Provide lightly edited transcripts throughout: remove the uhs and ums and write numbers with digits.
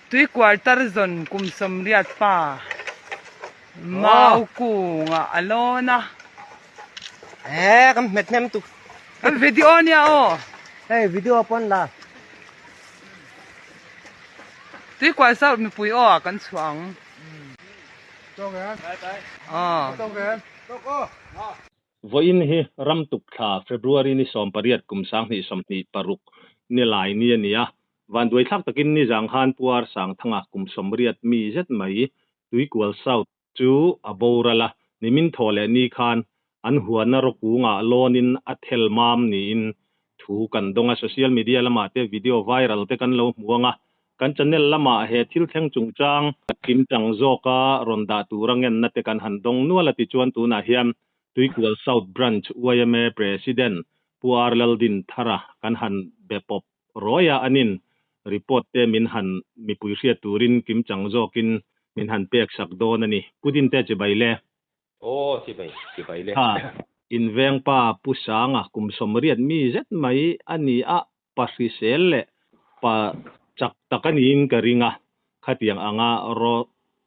Tui quarter zawn kum 80 pa mau kungah a lawn a. Eh, kan hmet hnem tuk. Kan video nia aw. Hei, video pawn la. Tui kual south mipui aw ah kan chhuah ang. Vawiin hi ram tuk thla February ni 18 kum 2026 ni lai ni a ni a, vanduai thlak takin ni zang khan Pu Ar Sangthanga kum 80 mi zet mai Tuikual South chu a boral a, nimin thaw leh ni khan an huana rawkungah lawnin a thel mam niin thu kan dawng a, social media lamah te video viral te kan lo hmu ang a, kan channel lamah he thil thleng chungchang kimchang zawka rawn dah tura ngenna te kan han dawng nual a tichuan tunah hian Tuikual South Branch yma President Pu R Laldinthara kan han be pawp rawi a, anin report te min han mipui hriat turin kimchang zawkin min han pek sak dawn a ni. Pu Dinte chibai le. Aw chibai, chibai le. Kha inveng pa Pu Sanga kum 80 mi zet mai a ni a, pa hrisel leh pa chak tak a niin ka ring a, khatiang anga ro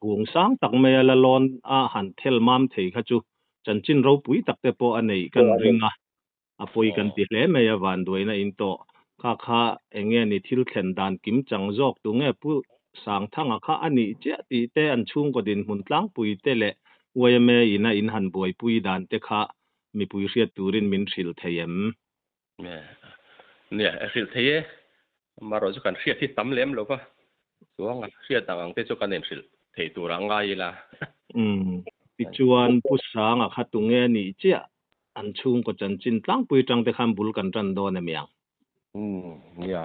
kung sang tak mai a la lawn a han thel mam thei kha chu chanchin ropui tak te pawh a neih kan ring a, a pawi kan ti hle mai a vanduaina in tawh. Kha kha eng nge ni thil thlen dan kimchang zawk tu nge Pu Sangthanga kha a nih chiah tih te an chhungkaw dinhmun tlangpui te leh yma ina in han buaipui dan te kha mipui hriat turin min hrilh thei em? Nia, hrilh thei e. Amaherawh chu kan hriat hi tam lem lo va, chuang a hriat ang ang te chu kan inhrilh thei tur a ngai ila. Umm, tichuan Pu Sanga kha tunge a nih chiah an chhungkaw chanchin tlangpui tang te khan bul kan tan dawn em iang? Umm, nia,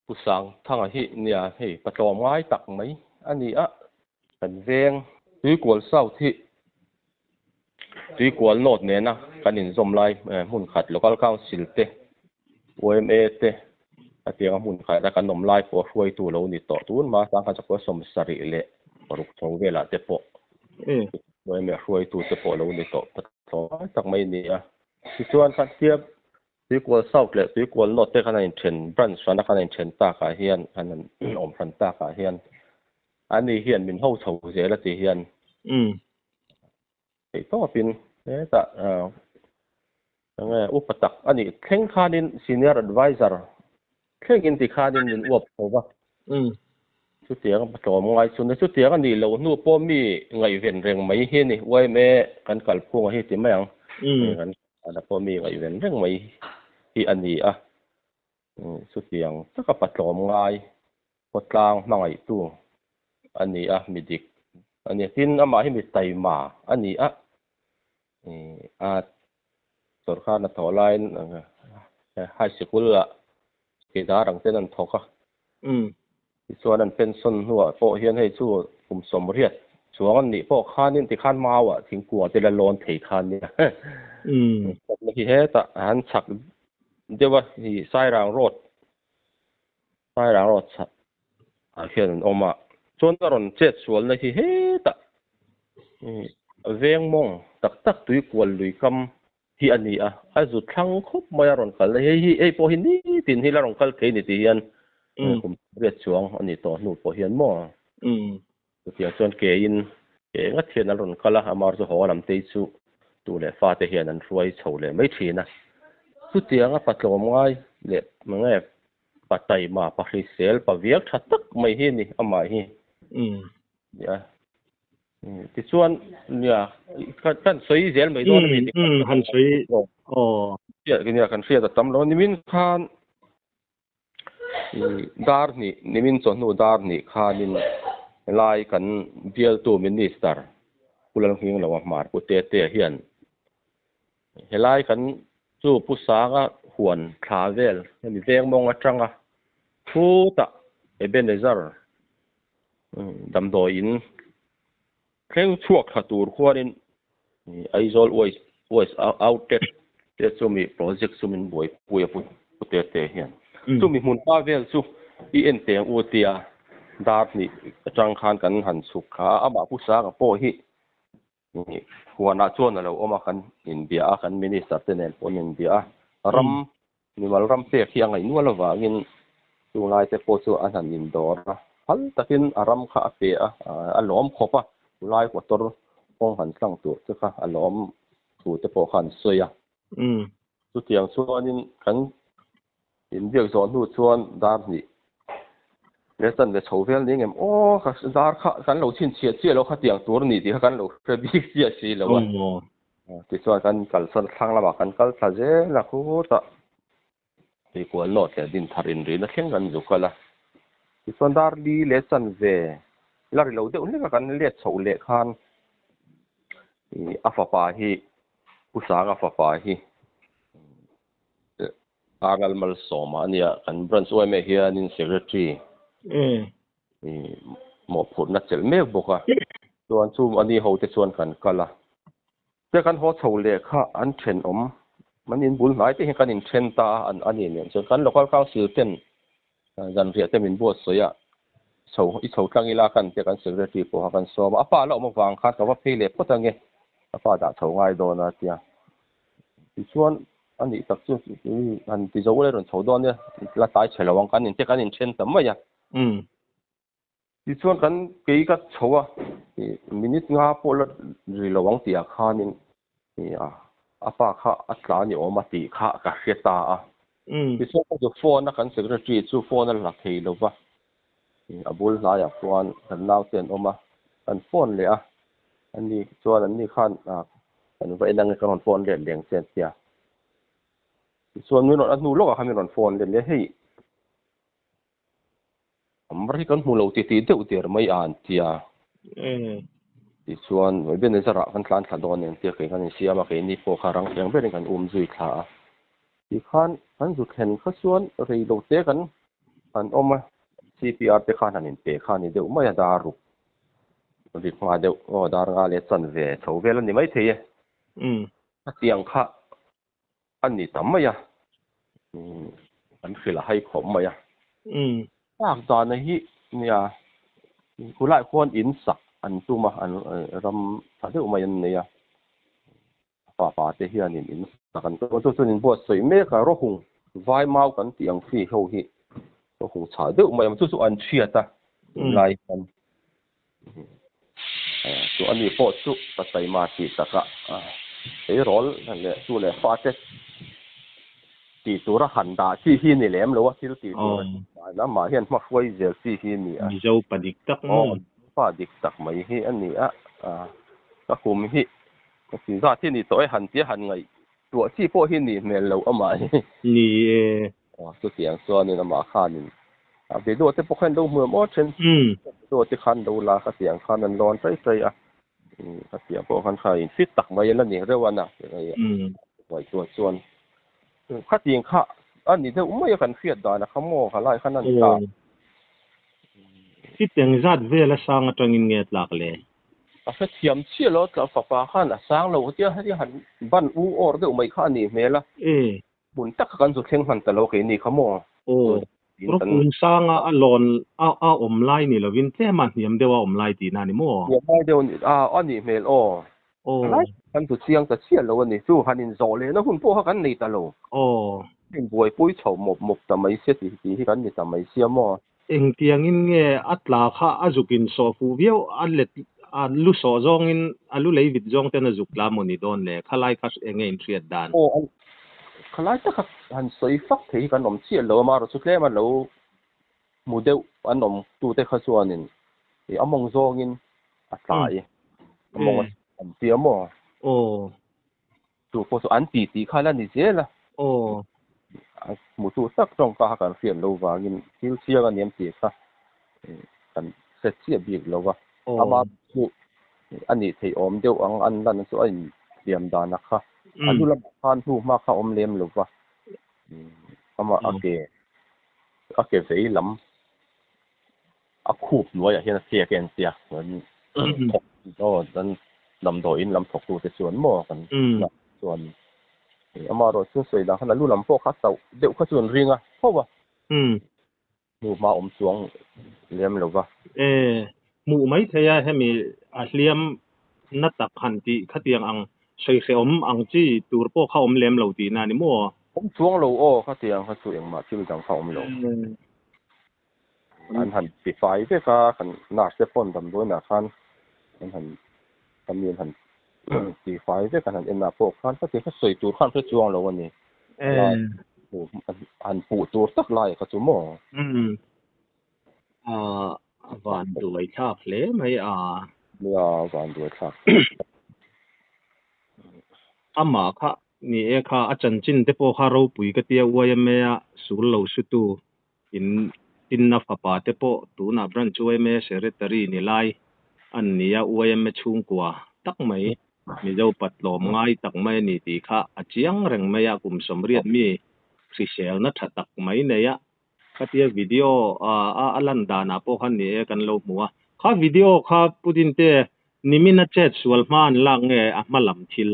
Pu Sang Thanga hi nia hei patlawm ngai tak mai a ni a, kan veng Tuikual South hi Tuikual North nena kan inzawm lai hmun khat Local Council te, yma te a tianga hmun khat a kan awm lai pawh hruaitu lo ni tawh tun hma sangkhat chakua 76 chho velah te pawh yma hruaitu te pawh lo ni tawh patlawm tak mai a ni a. Tichuan khatia Tuikual South leh Tuikual North te khan an inthen branch hrana khan an inthen takah hian an awm hran takah hian ani hian min ho chho zel a ti hian theih tawpin hetah enge upa tak a nih thleng khanin senior advisor thlengin ti khanin min uap chho va. Chutiang a tlawm ngai chu ni. Chutiang a nih loh hnu pawh mi ngaihven reng mai hi a ni. Yma kan kalphunga hi ti mai ang. Kan ana pawh mi ngaihven reng mai hi a ni a. Chutiang taka patlawm ngai khawtlang hmangaihtu a ni a, mi dik a ni. Tin, amah hi mi taima a ni a. A sawrkar hnathawh laiin high sikul ah Kedar ang ten an thawk a. Tichuan an pension hnuah pawh hian hei chu kum 80 chuang an nih pawh khanin tikhan mauah thingkungah te la lawn thei kha nia. Hi hetah an chhak deuh a hi Sairang Road Sairang Road chhak ah hian an awm a. Chuan a rawn chet sualna hi hetah veng mawng tak tak tuikual lui kam hi a ni a, a zu thlang khawp mai a rawn kal a, hei hi hei pawh hi nitin hi la rawn kal thei ni tih hian kum riat chuang a nih tawh hnu pawh hian maw chutiang chuan kein ke ngat hian an rawn kal a, amah chu haw lam te chu tu leh fa te hian an hruai chho leh mai thin a, chutianga patlawm ngai leh nge pa taima pa hrisel pa viak tha tak mai hi a ni amah hi nia. Tichuan nia kan sawi zel mai dawn a mi han sawi aw nia kan hriat a tam lo nimin khan dar hnih nimin chawhnu dar hnih khanin lai kan bialtu minister Pu Lalnghingloa Hmar Pu Tete hian helai kan chu Pu Sanga huan thla vel hemi veng mawng atanga khutah Ebenezer damdawiin thleng chhuak thla tur khuanin Aizawl Waste Waste Outlet te chumi project chu min buaipui a Pu Tete hian. Chumi hmun pa vel chu i en teng u tia dar hnih atang khan kan han chhuk thla a, amah Pu Sanga pawh hi huanah chuan a lo awm a, kan inbia a, kan minister te nen pawh an inbia a, ram mimal ram pek hi a ngaih nual avangin chunglai te pawh chu an han indawr a. Phal takin a ram kha a pe a, a lawm khawp a, khulai motor kawng han tlang tur te kha a lawm thu te pawh kha an sawi a. Chutiang chuanin kan inbiak zawh hnu chuan dar hnih leh chan ve chho vel ni ngem aw ka dar kha kan lo chhinchhiah chiah lo khatiang tur a ni tih kha kan lo hre bik chiah si lo a. Tichuan kan kalsan thlang lamah kan kal thla zel a khutah. Tuikual nawt leh din thar inrihna thleng kan zu kal a, tichuan dar li leh chanve la ri lo deuh hlek a kan let chhoh leh khan ih a fapa hi Pu Sanga fapa hi Arnal Malsawma a nia, kan branch yma hianin secretary ih mawhphurhna chelh mek bawk a, chuan chu a ni ho te chuan kan kal a. Te kan haw chho leh kha an thenawm an in bul hnai te hian kan inthen ta a an ani nen chuan kan local council ten zanriah te min buatsawi a chho i chho tlang ila kan tia kan secretary pawh kha kan sawm a a pa la awm avang khan ka va phei leh phawt ange a pa dah chho ngai dawn a tia tichuan a nih tak chu han ti zo ula i rawn chho dawn nia la tlai chhe lo ang kan in te kan inthen ta mai a. Tichuan kan kei ka chho a, minute nga pawh la ri lo ang tih ah khanin a pa kha a tla ni awm a tih kha ka hre ta a. Tichuan ka zu phone a, kan secretary chu phone a la thei lo va, a bul hnaiah khuan kan naute an awm a, kan phone leh a, ani chuan anni khan kan va en ange ka rawn phone let leng che an ti a. Tichuan min rawn a hnu lawkah khan min rawn phone let leh a, hei Amar hi kan hmu lo titih deuh der mai a an ti a. Tichuan Ebenezer ah kan tlan thla dawn eng tia kei kan insiam a, keini pawh kha rang thiang berin kan um zui thla a. Tikhan kan zu thlen kha chuan rei lo te kan han awm a, CPR te khan han inpe kha a ni deuh mai a, dar ruk rik hma deuh aw dar nga leh chanve chho vel a ni maithei e. Khatiang kha A ni ta mai a, kan hrilh a hai khawp mai a. Tak dana hi nia khulai khuan in sak an tum a, an ram tha deuh mai an nei a. Fapa te hianin in sak an tum a, chu chuan in buatsawi mek a, rawhung vai mau kan tih ang chi ho hi rawhung chhah deuh mai a, chu chu an chhiat a tunlai hian. Chu a ni pawh chu ka taima tih takah eirawl leh tu leh fate tih tura han dah chi hi ni lem lo a, thil tih tur a mah hian hma hruai zel chi hi a ni a. Mizo pa dik tak maw? Pa dik tak mai hi a ni a, ka kum hi ka ti zat hi ni tawh e han tia han ngaihtuah chi pawh hi nih hmel loh amah hi. Ni e. Chutiang chuanin amah khanin a video te pawh khan lo hmu em aw then video te khan lo la khatiang khan an lawn tai tai a khatiang pawh khan kha in fit tak mai a la ni reuh a na ngaihtuah chuan khatiang kha a ni deuh mai a kan hriat dan a kha maw khalai khan an ta Fit engzat vel a sang atangin nge tlak le? A hrethiam chiah lo tla fapa khan a sang lo tia heti han ban u awr deuh mai kha a nih hmel a. Hmun tak kha kan zu thleng hman ta lo keini kha maw? Aw, rawpung sanga a lawn a a awm lai ni lovin tlem a hniam deuh a awm lai tihna a ni maw? Hniam lai deuh a ni a, a nih hmel aw. Aw. Lai kan zu chiang ta chiah lo a ni. Chu han inzawh lehna hun pawh kha kan nei ta lo. Aw. Inbuaipui chho mawp mawp ta mai sia tih tih hi kan ni ta mai sia maw? Engtiangin nge a tla kha a zuk insawh fuh viau a let a lu sawh zawngin a lu lei vit zawng ten a zuk tla maw ni dawn le? Khalai kha enge inhriat dan? Aw khalai taka han sawi fak thei hi kan awm chiah lo a, amaherawh chu tlem a lo hmu deuh an awm tute kha chuanin ih a mawng zawngin a tla i a mawng a an tia maw? Aw. Chu pawh chu an ti tih kha la ni zel a. Aw. A hmutu tak tawngka kha kan hriat lo vangin thil chiang a niam tih kha kan hre chiah bik lo va. Aw. Ama chu a nih theih awm deuh ang an lan chu a inthiam dan a kha. A hnu lamah khan hnu hma kha awm lem lo va. Ama a ke a ke vei lam a khup hnuaiah hian a chek en tia kan thawk aw kan damdawiin lam thawk tute chuan maw kan chuan amaherawh chu sawi dan khan a lu lam pawh kha a tauh deuh kha chu an ring a tho a hnu hma awm chuang lem lo va. E hmuh mai thei a hemi a hliam na tak han tih khatiang ang sawi hrehawm ang chi tur pawh kha awm lem lo tihna a ni maw? Awm chuang lo aw khatiang kha chu engmah thil dang kha awm lo. An han ti fai vek a, kan nurse te pawn damdawiinah khan an han ka mi an han ti fai vek an han en ah pawh khan ka ti kha sawi tur khan hre chuang lo a ni. Lai han puh tur tak lai kha chu maw? Umm a van duai thlak hle mai a. Nia van duai thlak. Amah kha ni e kha a chanchin te pawh kha ropui ka tia YMA a sul lo sutu In tinna fapa te pawh tunah Branch yma Secretary ni lai an ni a, yma chhungkua tak mai, Mizo patlawm ngai tak mai a ni tih kha a chiang reng mai a, kum sawmriat mi hriselna tha tak mai nei a, khatia video a a lan danah pawh khan ni e kan lo hmu a, kha video kha Pu Dinte nimin a chet sual hma an lak nge a hma lam thil?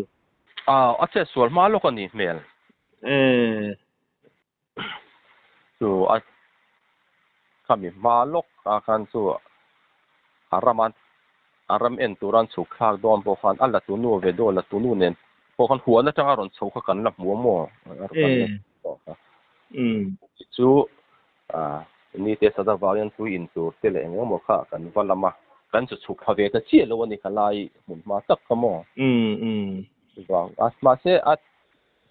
A chet sual hma lawk a ni hmel. E. Chu a khami hma lawk ah khan chu a ram a a ram en tura an chhuk thlak dawn pawh khan a la tunu ve deuh a la tunu nen pawh khan huan atanga rawn chho kha kan la hmu a maw chu ah ni te sat avangin tui in tur te leh eng emaw kha kan va lam a kan chu chhuk thla ve ta chiah lo a ni kha lai hmun hma tak kha maw chuvang a mahse a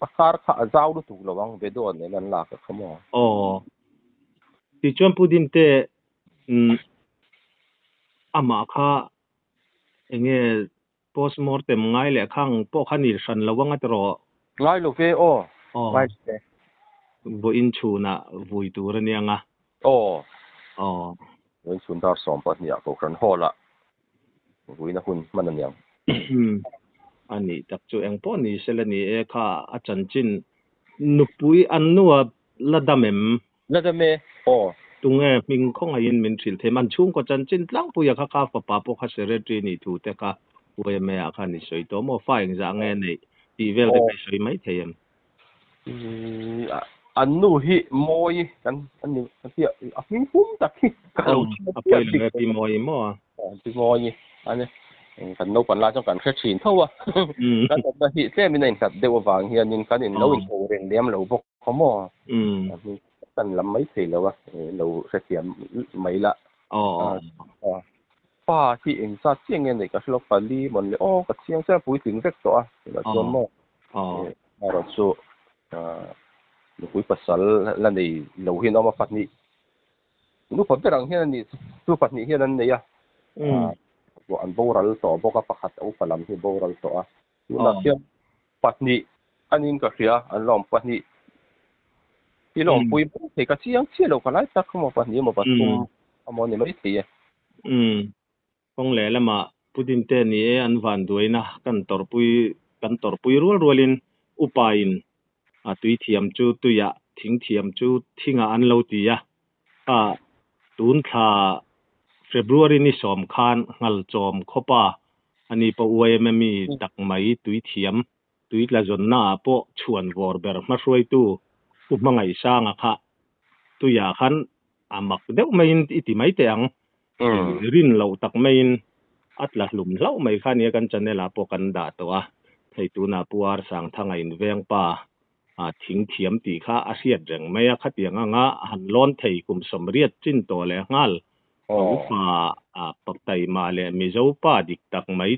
A kar kha a zau lutuk lo ang, video nen an lak a kha maw? Aw. Tichuan Pu Dinte umm amah kha enge postmortem ngai leh khang pawh kha ni hran lo anga tiraw? Ngai lo ve aw. Aw. Ngai lo ve. Vawiin chhunah vui tur a nia nga. Aw. Aw. Vawiin chhun dar 12 ah Kohhran Hall ah Vuina hun hman a niang. Umm. A nih tak chu eng pawh ni sela ni e kha a chanchin nupui an nua la dam em? La dam e, aw. Tunge hming khawngaihin min hrilh thei man chhungkaw chanchin tlangpuia kha kha fapa pawh kha secretary nih thu te kha YMA ah khan i sawi tawh maw? Fa engzah nge neih tih vel te kha i sawi mai thei em? An nu hi Mawi kan an ni ka tia a hming pum tak hi ka lo hriat A pawi lo e Pi Mawi maw a? Pi Mawi a ni kan naupang lai chuan kan hre thin tho a kan awmna hi tlemin a inhlat deuh avang hianin kan in lo inho reng lem lo bawk khaw maw a hming kan lam mai thei lo a lo hrethiam mai la pa hi engzat chiah nge neih ka hre lo pali mawn le aw ka chiang chiang puitling vek tawh a tunah chuan maw Erawh chu nupui pasal la nei lo hian a awm a, pahnih nupa ber ang hian a ni chu pahnih hian an nei a, an boral tawh bawk a, pakhat a upa lam hi boral tawh a, tunah khian pahnih a niin ka hria an la awm pahnih hi la awmpui mai thei ka chiang chiah lo ka lai tak emaw pahnih emaw pathum emaw a ni maithei e. Kawng leh lamah Putin te ni e an vanduaina kan tawrhpui kan tawrhpui rual rualin upain a tui thiam chu tuiah thing thiam chu thingah an lo ti a, kha tun thla February ni sawm khan Nghalchawm khawpa ani pawh YMME tak mai tui thiam tui tla zawnna ah pawh chhuan vawr ber hmahruaitu Pu Hmangaihsanga kha tuiah khan a mak deuh maiin i ti mai teh ang. Rin loh tak maiin a tla hlum hlauh mai kha nia kan channel ah pawh kan dah tawh a, hei tunah Pu Ar Sangthanga in vengpa thing thiam tih kha a hriat reng mai a, khatiang anga han lawn thei kum 80 chin tawh leh nghal a upa Paktaima leh Mizo pa dik tak mai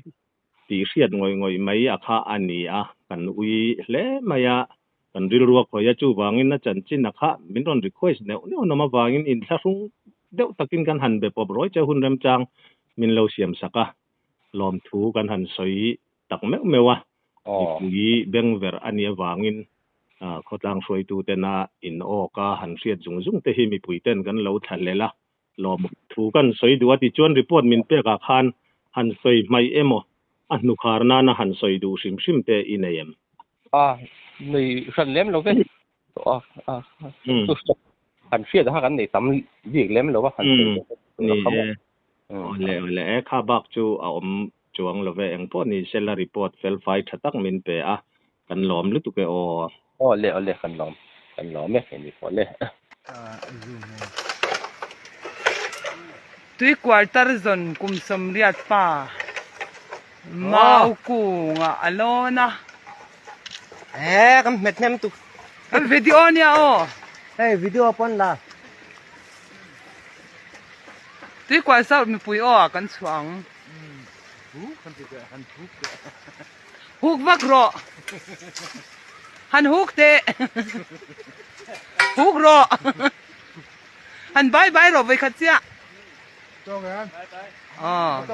tih hriat ngawih ngawih mai a kha a ni a, kan ui hle mai a, kan rilru a khawih a, chuvangin a chanchin a kha min rawn request neuh neuh nawm avangin inthlahrung deuh takin kan han be pawp rawi che hun remchang min lo siam sak a, lawmthu kan han sawi tak meuh meuh a, mipui bengverh a nih avangin khawtlang hruaitutena in awk a han hriat zung zung te hi mipuiten kan lo thlahlel a, Lawm thu kan sawi duh a ti chuan report min pek ah khan han sawi hmaih emaw a hnukhar nana han sawi duh hrim hrim te i nei em? A nei hran lem lo ve a a han hriat a kha kan nei tam bik lem lo a han sawi duh Ni e awle awle e kha bak chu a awm chuang lo ve engpawh ni sela report fel fai tha tak min pe a kan lawm lutuk e aw. Awle awle kan lawm kan lawm e hei ni pawh le. Tui quarter zawn kum 80 pa mau kungah a lawn a. Eh kan hmet hnem tuk. Kan video nia aw. Hei video pawn la. Tuikual South mipui aw ah kan chhuah ang. Huk vak rawh. Han huk teh. Huk rawh. Han bye bye rawh vawikhat chiah. Aw.